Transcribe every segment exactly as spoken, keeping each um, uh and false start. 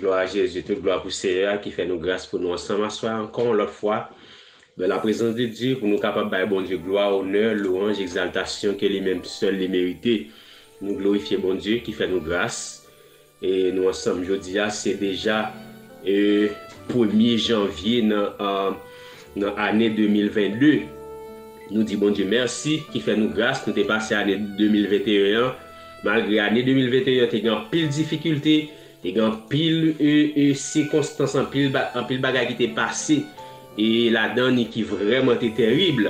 Glwa a Jezi, tout glwa pou Seyè a ki fè nou gras pou nou ansanm aswè a ankò yon lòt fwa dans la présence de Dieu, pou nou kapab bay Bondye glwa, onè, lwanj, egzaltasyon ke li menm sèl li merite. Nou glorifye Bondye ki fè nou gras. E nou ansanm jodi a, se deja e, premye janvye nan, a, nan ane de mil vennde. Nou di Bondye mèsi ki fè nou gras, nou te pase ane de mil venteyen an. Malgre ane de mil venteyen an te gen anpil difikilte, te gen anpil e, e, sikonstans, anpil, ba- anpil bagay ki te pase e ladan ni ki vrèman te terib.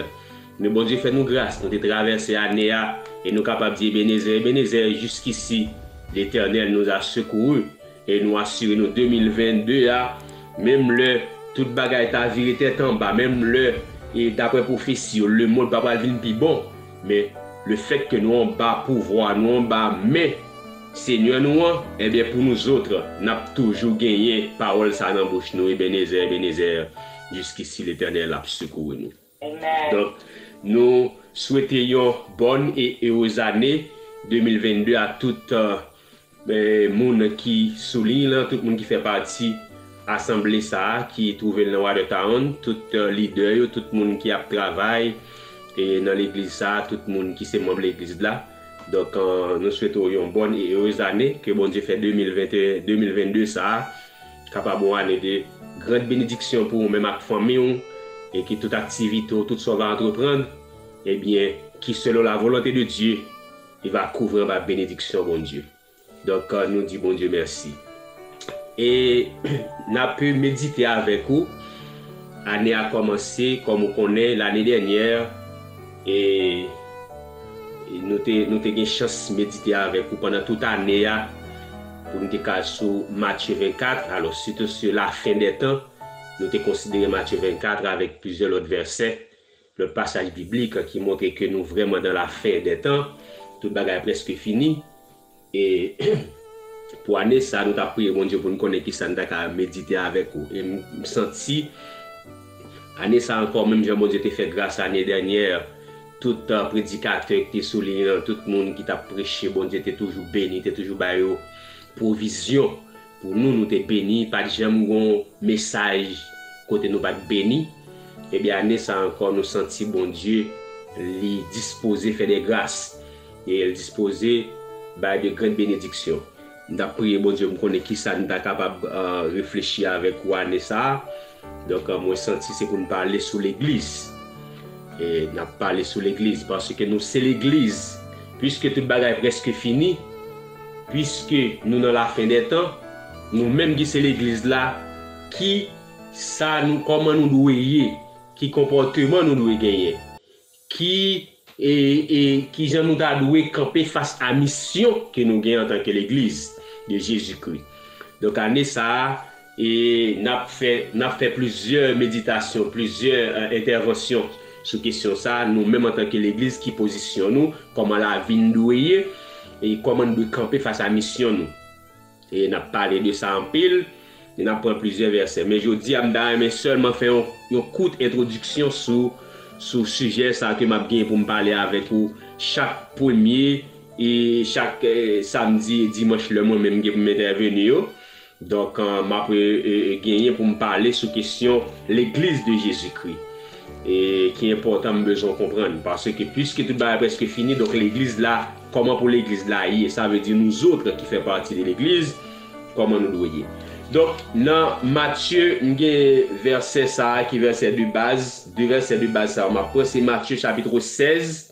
Men Bondye fè nou gras, nou te travèse ane a e nou kapab di Ebenezè, Ebenezè, jiskisi Letènèl nous a secourus. E nou asire nou de mil vennde a, menm lè tout bagay ta vire tèt anba, menm lè, e daprè pwofesi yo, lemonn pa pral vin pi bon, men lefètke nou anba pouvwa, nou anba men Senyè nou an, ebyen pou nou zòt, n ap toujou genyen pawòl sa nan bouch nou, Ebenezè, Ebenezè, jiskisi Letènèl ap sekouri nou. Donk, nou swete yon bòn e erez ane de mil vennde a tout e, moun ki sou liy lan, tout moun ki fè pati asanble sa a ki twouve l nan Watertown, tout e, lidè yo, tout moun ki ap travay e, nan legliz sa a, tout moun ki se manm legliz la. Donk, e, nou swete w yon bòn e erez ane, ke Bondye fè de mil venteyen, de mil vennde sa a kapab yon ane de grand benediksyon pou ou menm ak fanmi w, e ki tout aktivite w, tout sa w va antreprann, ebyen, ki selon la volonte de Dye, li va kouvri anba benediksyon Bondye. Donk, e, nou di Bondye mèsi. E n ap medite avèk ou. Ane a kòmanse, kòm ou konnen, lane dènyè, e, e nou te, nou te gen chans medite avèk ou pandan tout ane a, pou nou te ka sou Matye vennkat. Alò, sitou sou la fen dè tan, nou te konsidere Matye vennkat avèk plizyè lòt vèsè, lòt pasaj biblik ki montre ke nou vrèman dans la fin des temps, tout bagay prèske fini. E pou ane sa, nou t ap priye Bondye pou n konnen kisa n ta ka medite avèk ou. E m, m santi, ane sa ankò, menm jan Bondye te fè gras ane dènyè, tout e, predikatè ki te sou liy lan, tout moun ki t ap preche, Bondye te toujou beni, te toujou ba yo pwovizyon. Pou nou, nou te beni, pa t janm gon mesaj kote nou pa t beni. Ebyen, ane sa ankò, nou santi Bondye, li dispoze fè de gras. E l dispoze bay de grand benediksyon. M t ap priye Bondye pou m konnen kisa n ta kapab e, reflechi avèk ou ane sa a. Donk, e, mwen santi se pou n pale sou legliz. E n ap pale sou legliz, paske nou se legliz. Piske tout bagay prèske fini, piske nou nan la fin des temps, nou menm ki se legliz la, ki sa nou, kòman nou dwe ye, ki konpòteman nou dwe genyen, ki, e, e, ki jan nou ta dwe kanpe fas a misyon ke nou gen antanke legliz de Jezikri. Donk, ane sa a, e n ap fè, n ap fè plizyè meditasyon, plizyè e, entèvansyon sou kesyon sa a, nou menm antanke legliz, ki pozisyon nou, kòman lavi n dwe ye, e kòman n dwe kanpe fas a misyon nou. E n ap pale de sa anpil, e n ap pran plizyè vèsè. Men jodi a, m ta renmen sèlman fè yon, yon kout entwodiksyon sou, sou sijè sa a ke m ap genyen pou m pale avèk ou chak premye e chak e, samdi e dimanch lè mwen menm gen pou m entèveni yo. Donk, e, m ap e, e, genyen pou m pale sou kesyon legliz de Jezikri, e ki enpòtan m bezwen w konprann. Paske piske tout bagay prèske fini, donk legliz la, kòman pou legliz la ye? Sa vle di nou zòt ki fè pati de legliz, kòman nou dwe ye? Donk, nan Matye, m gen vèsè sa a ki vèsè de baz. De vèsè de baz sa a, m ap pran, se Matye chapit sèz,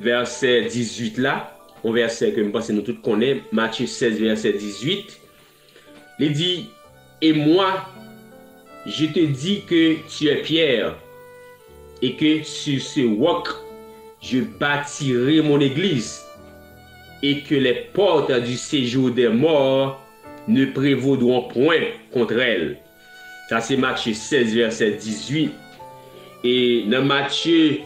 vèsè dizuit la, yon vèsè ke m panse nou tout konnen, Matye sèz, vèsè dizuit. Li di, Et moi, je te dis que tu es Pierre, et que sur ce roc, je bâtirai mon église, et que les portes du séjour des morts ne prévaudront point contre elle. Sa se Matye sèz, vèsè dizuit. E nan Matye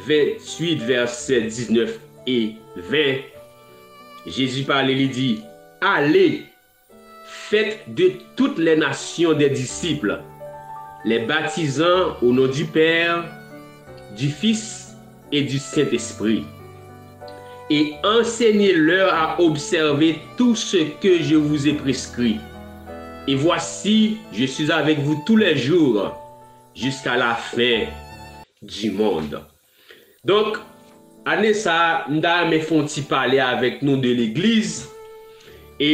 venntuit, vèsè diznèf e ven, Jezi pale, li di, Allez, faites de toutes les nations des disciples, les baptisant au nom du Père, du Fils et du Saint-Esprit. et enseignez-leur à observer tout ce que je vous ai prescrit. Et voici, je suis avec vous tous les jours jusqu'à la fin du monde. Donk, ane sa a, m ta renmen fè yon ti pale avèk nou de legliz. E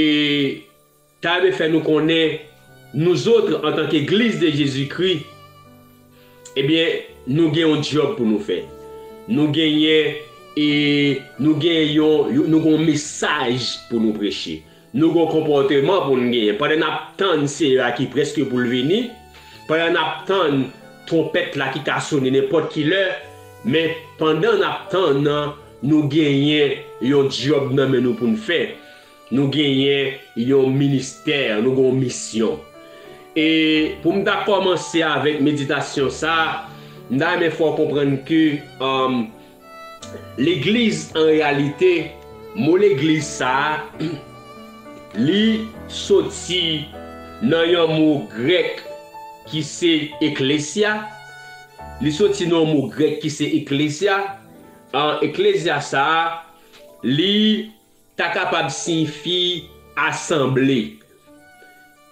ta renmen fè nou konnen, nou zòt, antanke Legliz de Jezikri, ebyen, nou gen yon djòb pou nou fè. Nou genyen, e nou gen yon, yon- nou gen yon mesaj pou nou preche. Nou gen yon konpòteman pou nou genyen. Pandan n ap tann Seyè a ki prèske pou l vini, pandan n ap tann twonpèt la ki ka sone nenpòt ki lè, men pandan n ap tann nan, nou genyen yon djòb nan men nou pou n fè. Nou genyen yon ministè, nou gen yon misyon. E pou m ta kòmanse avèk meditasyon sa a, m ta renmen fè w konprann ke, um, legliz, an reyalite, mo legliz sa a, li soti nan yon mo grèk ki se ekklesia. Li soti nan yon mo grèk ki se ekklesia. An ekklesia sa a, li ta kapab siyifi asanble.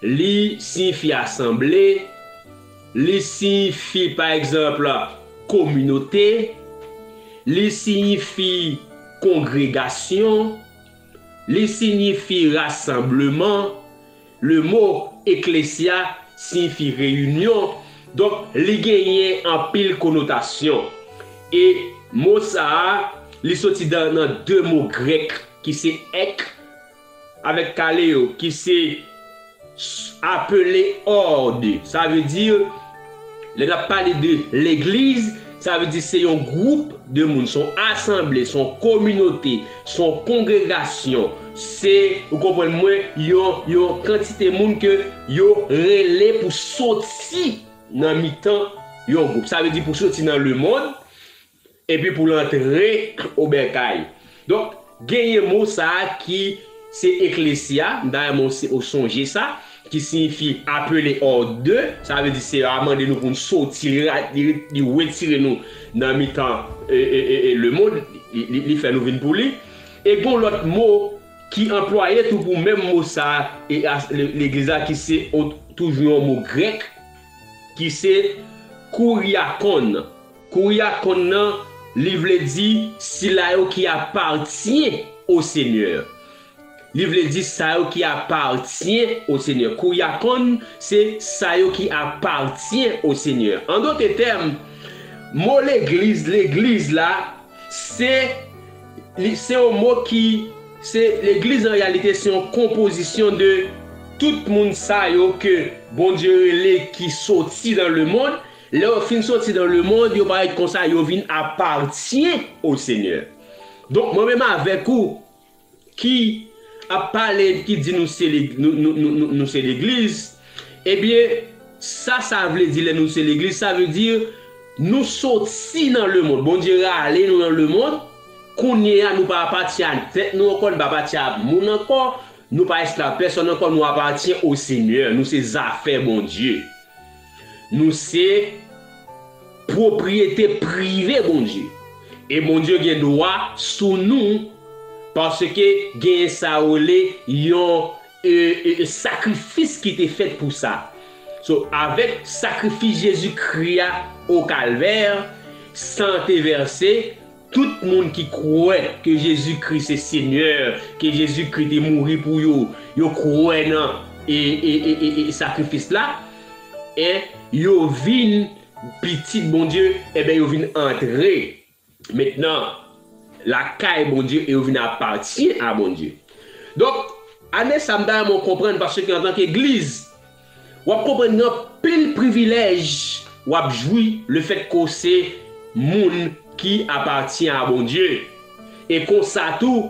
Li siyifi asanble, li siyifi, pa egzanp, kominote, li siyifi kongregasyon, li siyifi rasanbleman. Le mo ekklesia siyifi reyinyon. Donk, li genyen anpil konotasyon. E mo sa a, li soti dan, nan de mo grèk ki se ek avèk kaleo, ki se s- apele òd. Sa vle di, lè n ap pale de legliz, sa vle di se yon gwoup de moun, se yon asanble, se yon kominote, se yon kongregasyon. Se, ou konprann mwen, yon, yon kantite moun ke yo rele pou soti nan mitan yon gwoup. Sa vle di pou soti nan lemonn, epi pou l antre o bèkay. Donk, genyen mo sa a ki se ekklesia, m ta renmen w se- w sonje sa, ki siyifi apele òd de, sa vle di se a mande nou pou n soti, li ra- li, li retire nou nan mitan, e, e, e, e, lemonn, li, li, li fè nou vin pou li. E gon lòt mo ki anplwaye tou pou menm mo sa a, e a- le- legliz la, ki se o- toujou yon mo grèk, ki se kouriakon. Kouriakon nan, li vle di sila yo ki apatyen o Senyè. Li vle di sa yo ki apatyen o Senyè. Kouriakon, se sa yo ki apatyen o Senyè. An dòt tèm, mo legliz, legliz la, se, li, se yon mo ki, se, legliz an reyalite, se yon konpozisyon de tout moun sa yo ke Bondye rele ki soti nan lemonn. Lè yo fin soti nan lemonn, yo parèt konsa, yo vin apatyen o Senyè. Donk, mwen menm avèk ou, ki ap pale, ki di nou se leg- nou, nou, nou, nou, nou se legliz, ebyen, sa sa vle di lè nou se legliz? Sa vle di nou soti nan lemonn. Bondye rale nou nan lemonn. Kounye a, nou pa apatyen a tèt nou ankò, nou pa apatyen a moun ankò, nou pa esklav pèsonn ankò, nou apatyen o Senyè. Nou se zafè Bondye. Nou se pwopriyete prive Bondye. E Bondye gen dwa sou nou, paske gen sa yo rele yon, e, e, e, sakrifis ki te fèt pou sa. So, avèk sakrifis Jezikri a o Kalvè, san te vèse, tout moun ki kwè ke Jezikri se Senyè, ke Jezikri te mouri pou yo, yo kwè nan, e, e, e, e, e sakrifis la, e yo vin pitit Bondye, ebyen, yo vin antre mentnan lakay Bondye e yo vin apatyen a Bondye. Donk, ane sa, m ta renmen w konprann, paske antanke legliz, w ap konprann gen anpil privilèj w ap jwi lefètke w se moun ki apatyen a Bondye. E konsa tou,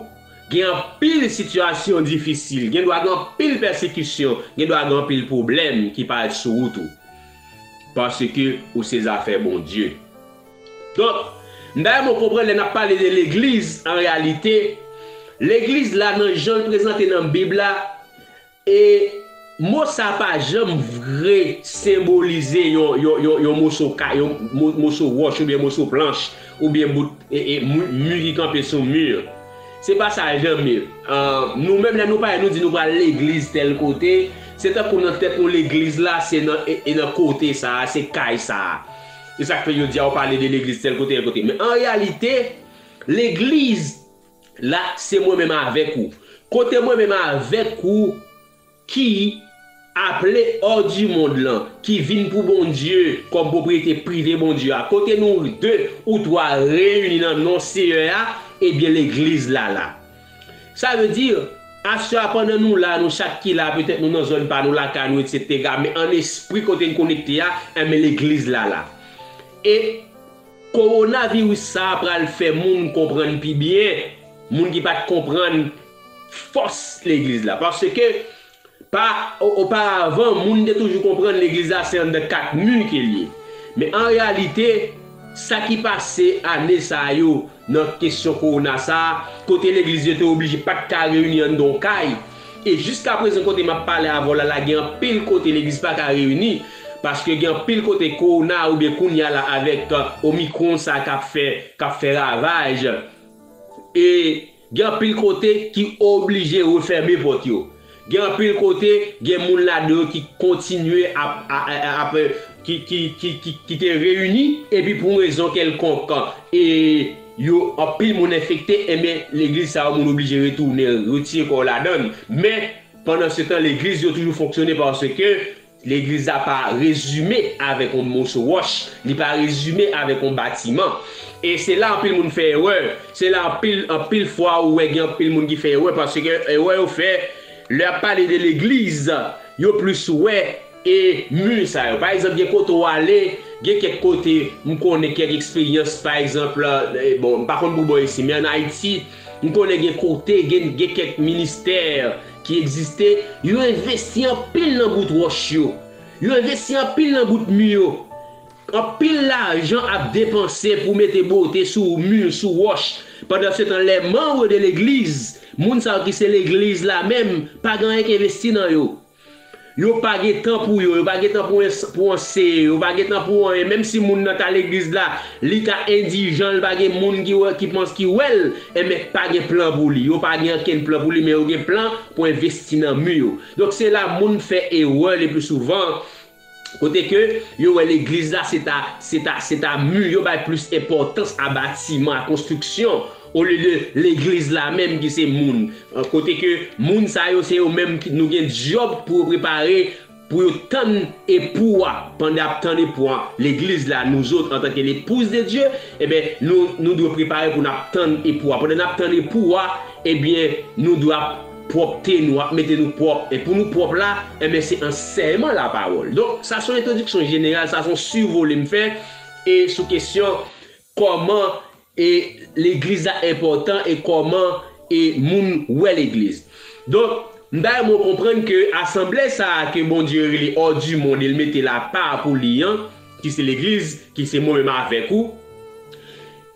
gen anpil sitiyasyon difisil, gen dwa gen anpil pèsekisyon, gen dwa gen anpil pwoblèm ki parèt sou wout ou. Paske ou se zafè Bondye. Donk, m ta renmen w konprann lè n ap pale de legliz, an reyalite, legliz la, nan jan l prezante nan Bib la, e mo sa pa janm vre senbolize yon, yon, yon, yon moso ka, yon mo- moso wòch oubyen moso planch oubyen bout, e, e, mi, mi ki kanpe sou mi. Se pa sa, janm ye. Ah, nou menm, lè nou pale, nou di nou pral legliz tèl kote, se tankou nan tèt nou legliz la, se nan, e, e nan kote sa a, se kay sa a. E sa k fè yo di a, ou pale de legliz tèl kote, tèl kote. Men an reyalite, legliz la, se mwen menm avèk ou. Kote mwen menm avèk ou, ki aple hors du monde lan, ki vin pou Bondye kòm pwopriyete prive Bondye a, kote nou de ou twa reyini nan non Seyè a, ebyen, legliz la la. Sa vle di, aswè a, pandan nou la, nou chak ki la, petèt nou nan zòn pa nou, lakay nou, etsetera, men an espri, kote n konekte a, enben, legliz la la. E kowonaviris sa a pral fè moun konprann pi byen, moun ki pa t konprann fòs legliz la. Paske, pa, o-, oparavan, moun te toujou konprann legliz la se anndan kat mi ke l ye. Men an reyalite, sa ki pase ane sa yo nan kesyon kowona sa a, kote legliz yo te oblije pa t ka reyini anndan yon kay, e jiska prezan kote m ap pale avè w la, la gen anpil kote legliz pa ka reyini, paske gen anpil kote kowona oubyen kounye a la avèk, euh, omikron sa k ap fè, k ap fè ravaj. E gen anpil kote ki oblije refèmen pòt yo. Gen anpil kote, gen moun ladan yo ki kontinye ap, a, a, ap, ki, ki, ki, ki, ki te reyini, epi pou yon rezon kèlkonk, e yo, anpil moun enfekte, enben, legliz sa yo, moun oblije retounen, retire kò yo ladan l. Men, pandansetan, legliz yo toujou fonksyone paske legliz la pa rezime avèk yon moso wòch, li pa rezime avèk yon batiman. E se la anpil moun fè erè. Se la anpil, anpil fwa ou wè gen anpil moun ki fè erè, paske erè yo fè, lè y ap pale de legliz, yo plis wè e mi sa yo. Pa egzanp, gen kote w ale, gen kèk kote, m konnen kèk eksperyans, pa egzanp, e, bon, m pa konn pou bò isi, men ann Ayiti, m konnen gen kote, gen, gen kèk ministè ki egziste, yo envesti anpil nan bout wòch yo. Yo envesti anpil nan bout mi yo. Anpil lajan ap depanse pou mete bote sou mi, sou wòch. Pandansetan, lè manm de legliz, moun sa yo ki se legliz la menm, pa gen anyen k envesti nan yo. Yo pa gen tan pou yo, yo pa gen tan pou ens-, pou anseye, yo pa gen tan pou anyen. Menm si moun nan ta legliz la, li ta endijan, li pa gen moun ki wè, ki panse, ki wè l, enben pa gen plan pou li. Yo pa gen okenn plan pou li, men yo gen plan pou envesti nan mi yo. Donk se la moun fè erè le pli souvan, kote ke yo wè legliz la se ta, se ta, se ta mi, yo bay plis enpòtans a batiman, a konstriksyon, olye de legliz la menm ki se moun. Kote ke moun sa yo, se yo menm ki, nou gen djòb pou yo prepare, pou yo tann epou a. Pandan y ap tann epou a, legliz la, nou zòt, antanke lepouz de Dye, enben, nou, nou dwe prepare pou n ap tann epou a. Pandan n ap tann epou a, ebyen, nou dwe ap pwòpte nou, ap mete nou pwòp. E pou nou pwòp la, enben, se ansèyman lapawòl. Donk, sa se yon entwodiksyon jeneral, sa se yon sivole m fè, e sou kesyon kòman e legliz la enpòtan e kòman e moun wè legliz. Donk, m ta renmen w konprann ke asanble sa a ke Bondye rele hors du monde e l mete l apa pou li an, ki se legliz, ki se mwen menm avèk ou,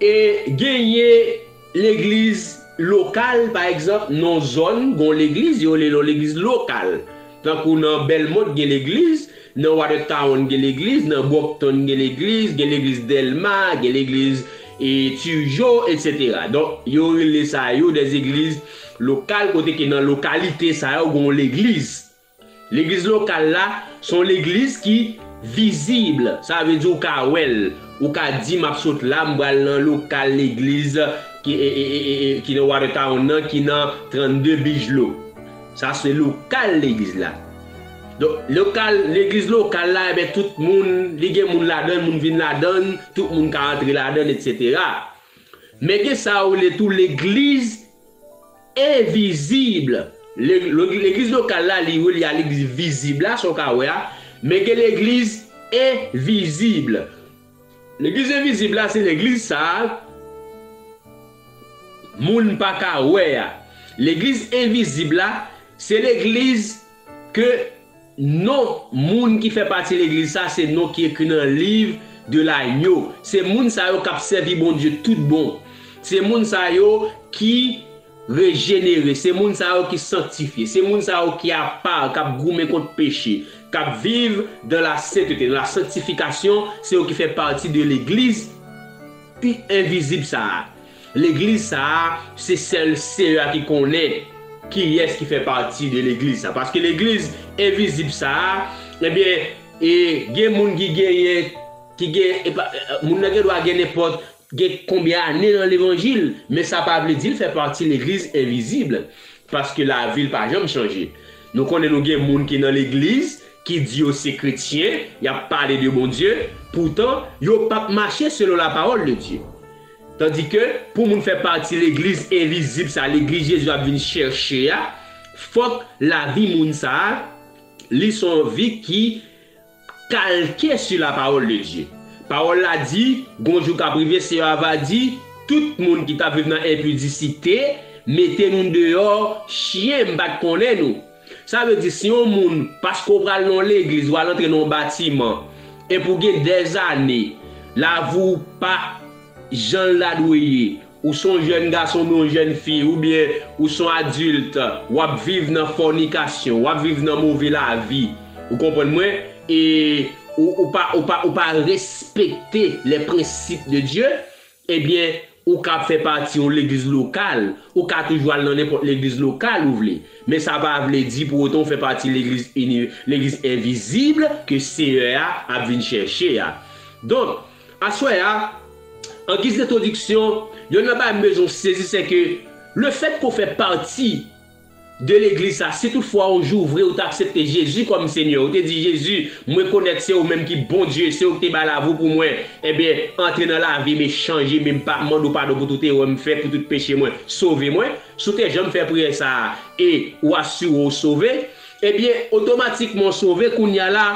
e genyen legliz lokal, pa egzanp, nan yon zòn, gen yon legliz, yo rele l yon legliz lokal. Tankou nan Belmont, gen legliz, nan Watertown gen legliz, nan Brockton gen legliz, gen legliz Dèlma, gen legliz, e, Turgeau, etsetera. Donk, yo rele sa yo des églises locales, kote ke nan lokalite sa yo gen yon legliz. Legliz lokal la, se yon legliz ki vizib. Sa vle di ou ka wè l. Ou ka di, "M ap sot la, m pral nan lokal legliz ki, e, e, e, e, e, ki nan Watertown nan, ki nan trannde Bigelow." Sa se lokal legliz la. Donk, lokal, legliz lokal la, enben, tout moun, li gen moun ladan l, moun vin ladan l, tout moun ka antre ladan l, etsetera. Men gen sa yo rele tou legliz envizib. Le-, le-, legliz lokal la, li relye a legliz vizib la, sa w ka wè a. Men gen legliz envizib. Legliz envizib la, se legliz sa a, moun pa ka wè a. Legliz envizib la, se legliz ke non moun ki fè pati legliz sa, se non ki ekri nan liv de lagno. Se moun sa yo k ap sèvi Bondye tout bon. Se moun sa yo ki rejenere. Se moun sa yo ki sanktifye. Se moun sa yo ki apa, k ap goumen kont peche, k ap viv dans la sainteté, dans la sanctification. Se yo ki fè pati de legliz envizib sa a. legliz sa a, se sèl Seyè a ki konnen kiyès ki fè pati de legliz sa. Paske legliz envizib sa a, ebyen, e gen moun ki genyen, ki gen, e pa, moun nan gen dwa gen nenpòt, gen konbyen ane nan levanjil, men sa pa vle di l fè pati legliz envizib, paske lavi l pa janm chanje. Nou konnen nou gen moun ki nan legliz, ki di yo se kretyen, y ap pale de Bondye, poutan yo p ap mache selon la parole de Dieu. Tandike, pou moun fè pati legliz envizib sa, legliz Jezi ap vin chèche a, fòk lavi moun sa a, li se yon vi ki kalke sur la parole de Dieu. Pawòl la di, gon jou k ap rive, Seyè a va di, tout moun ki t ap viv nan enpidisite, mete nou deyò, chen, m pa t konnen nou. Sa vle di, si yon moun, paske w pral nan yon legliz, w al antre nan yon batiman, epi w gen dèzane, lavi w pa jan l ta dwe ye, ou se yon jèn gason oubyen yon jèn fi, oubyen ou se yon adilt, w ap viv nan fònikasyon, w ap viv nan move lavi, ou konprann mwen, e ou, ou pa, ou pa, ou pa respekte les principes de Dieu, ebyen, ou ka fè pati yon legliz lokal, ou ka toujou al nan nenpòt legliz lokal ou vle. Men sa pa vle di pou otan ou fè pati legliz ini-, legliz envizib ke Seyè a ap vin chèche a. Donk, aswè a, an giz entwodiksyon, yonn nan bagay m bezwen w sezi, se ke lefètke w fè pati de legliz sa, si toutfwa yon jou vre ou te aksepte Jezi kòm Senyè, ou te di, "Jezi, m rekonèt se ou menm ki Bondye, se ou ki te bay lavi w pou mwen, ebyen, antre nan lavi m e chanje m, e m pa mande w padon pou tout erè m fè, pou tout peche mwen, sove mwen." Si w te janm fè priyè sa a e ou asire w sove, ebyen, otomatikman w sove, kounye a la,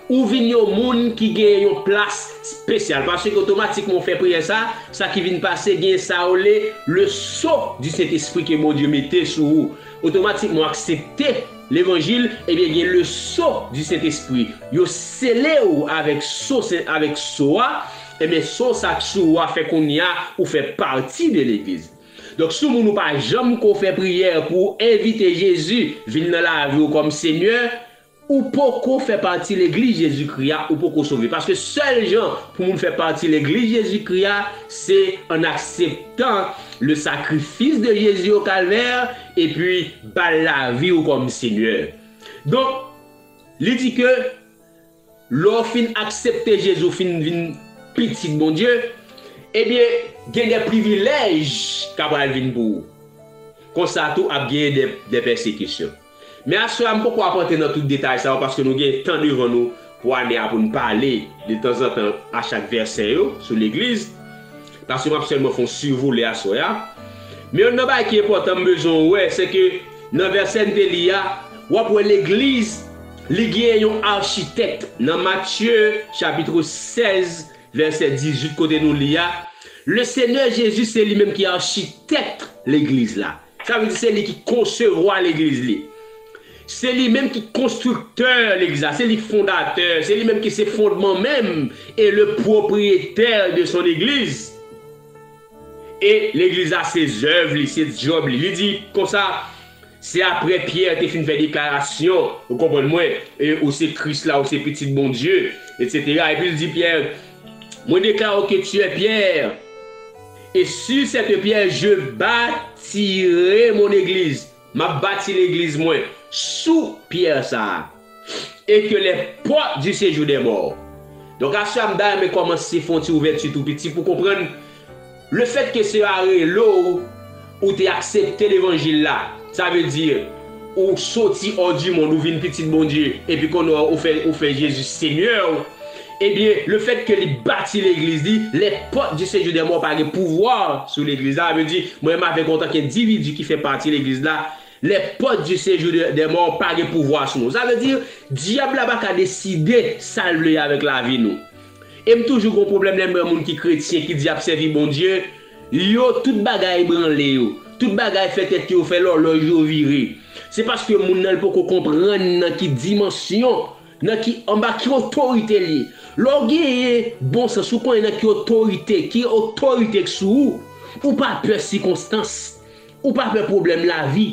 ou vin yon moun ki gen yon plas espesyal. Paske otomatikman w fè priyè sa, sa ki vin pase, gen sa yo rele le sceau du Saint-Esprit ke Bondye mete sou ou. Otomatikman w aksepte levanjil, ebyen, gen le sceau du Saint-Esprit. Yo sele w avèk sceau, avèk sceau a, ebyen, sceau sa k sou ou a fè kounye a ou fè pati de legliz. Donk, si w moun ou pa janm ko fè priyè pou w envite Jezi vin nan lavi w kòm Senyè, ou poko fè pati legliz Jezikri a, ou poko sove. Paske sèl jan pou moun fè pati legliz Jezikri a, se an akseptan le sacrifice de Jésus au Calvaire, epi ba l lavi w kòm Senyè. Donk, li di ke lè w fin aksepte Jezi, w fin vin pitit Bondye, ebyen, gen de privilèj k ap pral vin pou ou. Konsa tou, ap genyen de, de pèsekisyon. Men aswè a, m poko ap antre nan tout detay sa yo, paske nou gen tan devan nou pou ane a pou n pale de tanzantan a chak vèsè yo sou legliz. Paske m ap sèlman fè yon sivole aswè a. Men youn nan bagay ki enpòtan m bezwen w wè, se ke nan vèsè n te li a, w ap wè legliz, li gen yon achitèk. Nan Matye, chapit sèz, vèsè dizuit, kote nou li a, le Senyè Jezi, se li menm ki achitèk legliz la. Sa vle di se li ki konsevwa legliz li. Se li menm ki konstriktè legliz la, se li fondatè, se li menm ki se fondman menm, et le propriétaire de son église. E legliz la se zèv li, se djòb li. Li di konsa, se apre Pyè te fin fè deklarasyon, ou konprann mwen, e ou se Kris la, ou se pitit Bondye, etsetera. Epi l di Pyè, mwen deklare ke tu es Pierre, et sur cette pierre je bâtirai mon église. M ap bati legliz mwen sou pyè sa a. Et que les portes du séjour des morts. Donk, aswè a, m ta renmen kòmanse fè yon ti ouvèti tou piti pou konprann lefètke Seyè a rele w, ou te aksepte levanjil la. Sa vle di, ou soti hors du monde, ou vin pitit Bondye, epi kounye a, ou fè, ou fè Jezi Senyè w. Ebyen, lefètke li bati legliz li, les portes du séjour des morts pa gen pouvwa sou legliz la. Sa vle di, mwen menm avèk ou antanke endividi ki fè pati legliz la, les portes du séjour de, des morts pa gen pouvwa sou nou. Sa vle di, dyab la pa ka deside sa l vle avèk lavi nou. E m toujou gon pwoblèm lè m wè moun ki kretyen, ki di y ap sèvi Bondye, yo tout bagay ebranle yo, tout bagay fè tèt yo fè lòlòj yo vire. Se paske moun nan li poko konprann nan ki dimansyon, nan ki, anba ki otorite l ye. Lè w genyen bon sans, ou konnen nan ki otorite, ki otorite k sou ou, ou pa pè sikonstans, ou pa pè pwoblèm lavi,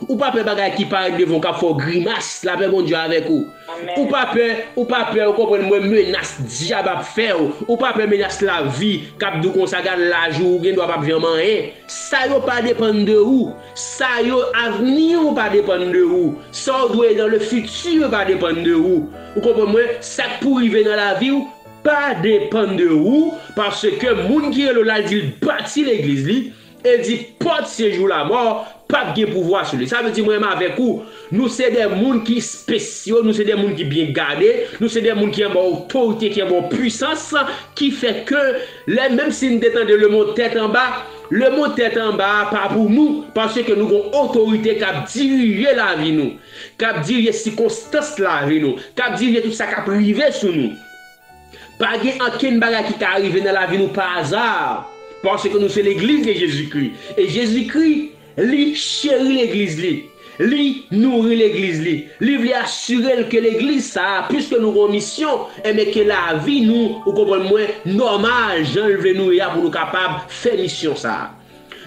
Ou pa pè bagay ki parèt devan w k ap fè w grimas, lapè Bondye avèk ou. Ou pa pè, ou pa pè, ou konprann mwen, menas dyab ap fè w. Ou pa pè menas lavi k ap di w konsa, gad laj ou, ou gen dwa p ap janm anyen. Sa yo pa depann de ou. Sa yo, avni w pa depann de ou. Sa w dwe nan le futur pa depann de ou. Ou konprann mwen? Sa k pou rive nan lavi w pa depann de ou, paske moun ki rele w la, l di l bati legliz li, e l di pòt sejou lamò p ap gen pouvwa sou li. Sa vle di mwen menm avèk ou, nou se de moun ki espesyal, nou se de moun ki byen gade, nou se de moun ki anba otorite, ki anba pwisans, ki fè ke lè, menm si n te tande lemonn tèt anba, lemonn tèt anba a pa pou nou, paske nou gon otorite k ap dirije lavi nou, k ap dirije sikonstans lavi nou, k ap dirije tout sa k ap rive sou nou. Pa gen ankenn bagay ki ka rive nan lavi nou pa aza, paske nou se legliz de Jezikri. E Jezikri, li cheri legliz li. Li nouri legliz li. Li vle asire l ke legliz sa a, piske nou gon misyon, enben ke lavi nou, ou konprann mwen, nòmal, jan l vle nou ye a, pou nou kapab fè misyon sa a.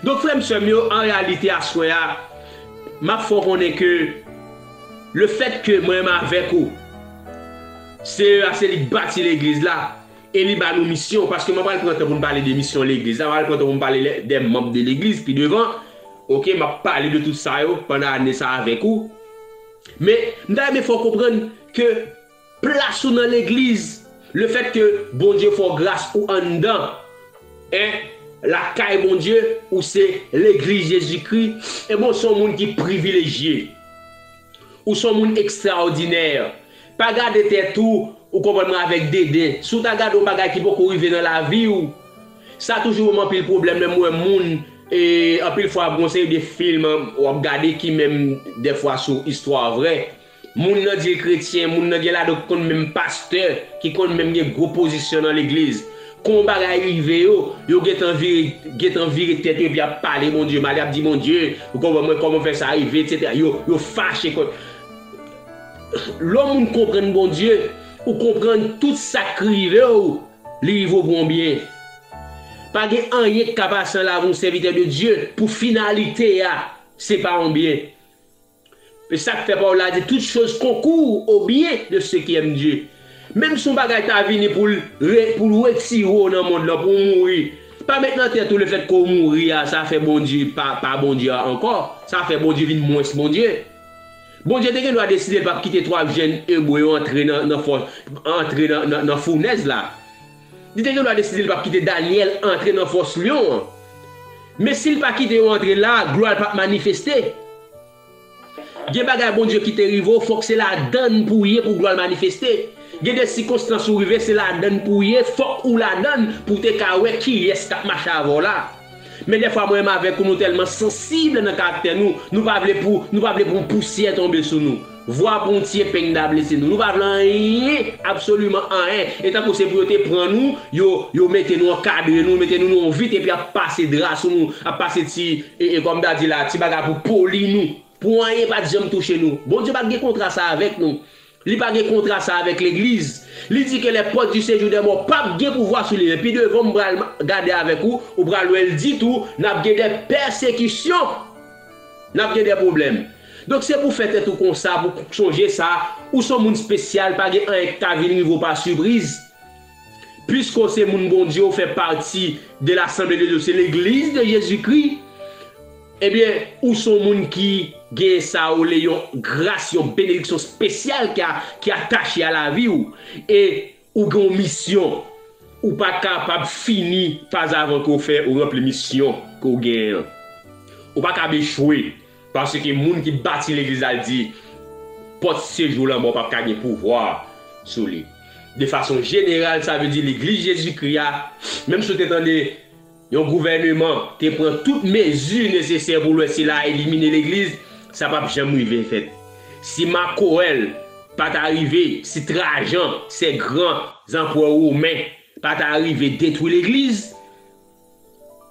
Donk, frè m, sè m yo, an reyalite, aswè a, m ap fè w konnen ke lefètke mwen menm avèk ou, Seyè a se li k bati legliz la, e li ba nou misyon, paske mwen pral pran tan pou m pale de misyon legliz la, mwen pral pran tan pou m pale de manm de legliz pi devan. Oke, m ap pale de tout sa yo pandan ane sa avèk ou. Men, m ta renmen fè w konprann ke plas ou nan legliz, lefètke Bondye fè w gras ou anndan, en, lakay Bondye, ou se legliz Jezikri, enben, ou se yon moun ki privilejye. Ou se yon moun ekstraòdinè. Pa gade tèt ou, ou konprann mwen, avèk deden. Si w ta gade yon bagay ki poko rive nan lavi w, sa toujou ban m anpil pwoblèm lè m wè moun, e, anpil fwa, gon seri de fim w ap gade ki menm dèfwa sou istwa vrè. Moun nan di l kretyen, moun nan gen ladan ki konn menm pastè, ki konn menm gen gwo pozisyon nan legliz. Kon bagay rive yo, yo gentan vire, gentan vire tèt yo epi y ap pale Bondye mal, y ap di Bondye, ou konprann mwen, kòman w fè sa rive, etsetera. Yo, yo fache kont. Lè yon moun konprann Bondye, ou konprann tout sa k rive w, li rive w pou yon byen. Pa gen anyen k ka pase nan lavi yon sèvitè de Dye pou finalite a, se pa yon byen. E sa k fè pawòl la di, toutes choses concourent au bien de ceux qui aiment Dieu. Menm si yon bagay ta vini pou l re, pou l retire w nan mond lan, pou w mouri, pa met nan tèt ou lefètke w mouri a, sa fè Bondye pa, pa Bondye a ankò, sa fè Bondye vin mwens Bondye. Bondye te gen dwa deside l p ap kite twa jèn Ebre yo antre nan, nan fò, antre nan, nan, nan founèz la. Li te gen dwa deside l p ap kite Danyèl antre nan fòs lyon an. Men si l pa kite yo antre la, glwa l p ap manifeste. Gen bagay Bondye kite rive w, fòk se ladann pou w ye pou glwa l manifeste. Gen de sikonstans ou rive, se ladann pou w ye, fòk ou ladann pou w te ka wè kiyès k ap mache avè w la. Men dèfwa mwen menm avèk ou, nou tèlman sansib nan karaktè nou, nou pa vle pou, nou pa vle pou yon pousyè tonbe sou nou. Vwa pou yon ti epeng ta blese nou. Nou pa vle anyen, absoliman anyen. E tankou se pou yo te pran nou, yo, yo mete nou, ankadre nou, mete nou nan yon vit epi ap pase dra sou nou, ap pase ti, e, e, kòm ta di la, ti bagay pou poli nou. Pou anyen pa t janm touche nou. Bondye pa t gen kontra sa avèk nou. Li pa gen kontra sa avèk legliz. Li di ke les portes du séjour des morts p ap gen pouvwa sou li. Men pi devan m pral gade avèk ou, ou pral wè l di tou, n ap gen de pèsekisyon. N ap gen de pwoblèm. Donk se pou fè tèt ou konsa, pou sonje sa, ou se yon moun espesyal, pa gen anyen k ka vin rive w pa sipriz. Piske w se moun Bondye, ou fè pati de l'Assemblée de Dieu, se legliz de Jezikri, ebyen, ou se yon moun ki gen sa yo rele yon gras, yon benediksyon espesyal ki a, ki atache a lavi w. E ou gen yon misyon. Ou pa kapab fini pazavan ke w fè, ou ranpli misyon ke w genyen an. Ou pa kab echwe. Paske moun ki bati legliz la, l di, pòt sejou lanmò p ap ka gen pouvwa sou li. De fason jeneral, sa vle di legliz Jezikri a, menm si w te tande yon gouvèneman te pran tout mezi nesesè pou l wè si l a elimine legliz, sa p ap janm rive fèt. Si Mak Owèl pa ta rive, si Trajan, se gran zanprè women, pa ta rive detwi legliz,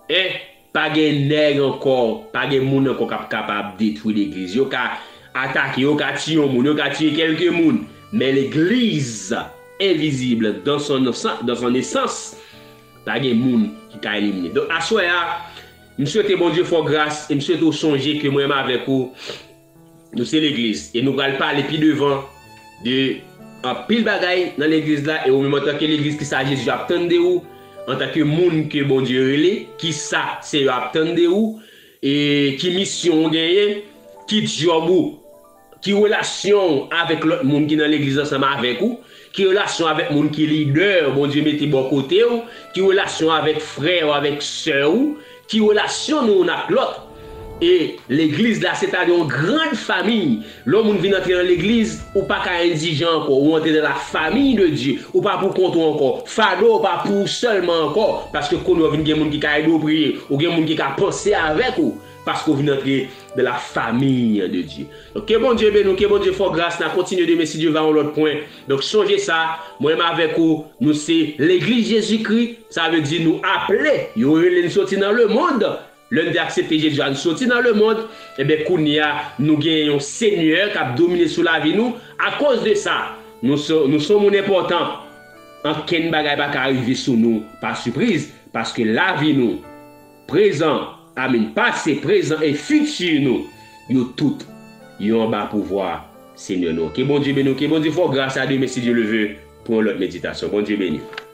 en, pa gen nèg ankò, pa gen moun ankò k ap kapab detwi legliz. Yo ka atake, yo ka tiye yon moun, yo ka tiye kèlke moun. Men legliz envizib, dans son, dans son esans, pa gen moun ki ka elimine. Donk, aswè a, m swete Bondye fè w gras e m swete w sonje ke mwen menm avèk ou, Nou se legliz. E nou pral pale pi devan de anpil bagay nan legliz la. E ou menm antanke legliz, kisa Jezi ap tann de ou? Antanke moun ke Bondye rele, kisa Seyè ap tann de ou? E ki misyon ou genyen? Ki djòb ou? Ki relasyon ou avèk lòt moun ki nan legliz ansanm avèk ou? Ki relasyon avèk moun ki lidè Bondye mete bò kote w? Ki relasyon avèk frè ou, avèk sè ou? Ki relasyon nou youn ak lòt? E legliz la, se ta yon gran fanmi. Lè yon moun vin antre nan legliz, ou pa ka endijan ankò. Ou antre dans la famille de Dieu. Ou pa pou kont ou ankò. Fado ou pa pou ou sèlman ankò. Paske kounye a w vin gen moun ki ka ede w priye. Ou gen moun ki ka panse avèk ou. Paske w vin antre dans la famille de Dieu. Donk, ke Bondye beni w, ke Bondye fè w gras, n a kontinye demen si Dye va yon lòt pwen. Donk, sonje sa, mwen menm avèk ou, nou se legliz Jezikri, sa vle di nou aple, yo rele n soti nan lemonn. Lè n te aksepte Jezi a, n soti nan lemonn, ebyen, kounye a, nou gen yon Senyè k ap domine sou lavi nou. Akoz de sa, nou se, nou se yon moun enpòtan. Ankenn bagay pa ka rive sou nou pa sipriz, paske lavi nou, prezan, amin, pase, prezan e fiti nou, yo tout, yo anba pouvwa Senyè nou. Ke Bondye beni w, ke Bondye fè w gras a demen, si Dye le veut, pou yon lòt meditasyon. Bondye beni w.